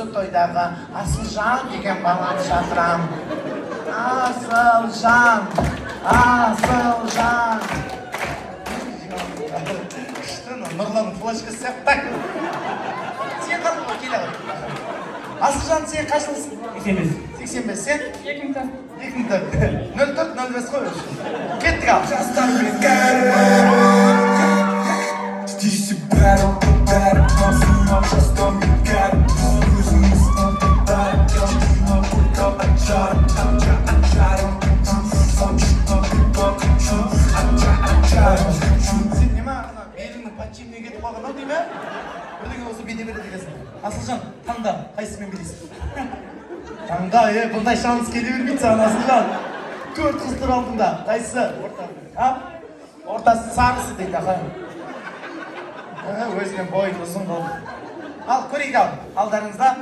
Тойдағы Асылжан деген баланы шақырам. Асылжан, Асылжан. Күшті, мына Нұрланның флешкасы сияқты. Так, сен қалдың ғой, келе ғой. Асылжан, сен қай жылғысың? 85. 85. Сен? 2004. 2004. 04, 05 қой уже. Кеттік, ал. Жастар мен кәрі тиісіп, бәрі, бәрі таусылмақ. Жастар мен кәрі өзіміз бәрі. Сен неме, ана беліңнің подчиніне кетіп қалған ау деймін, ә? Бірдеңе болса, бете береді екенсің. Асылжан, таңда, қайсысымен билейсің? Таңда, е, бұндай шанс келе бермейді саған, Асылжан. Төрт қыз тұр алдыңда. Қайсысы? Орта. А? Ортасы, сарысы дейді, аха. Өзінің бойын ұзын қылып. Ал, көрейік, ал. Алдарыңызда.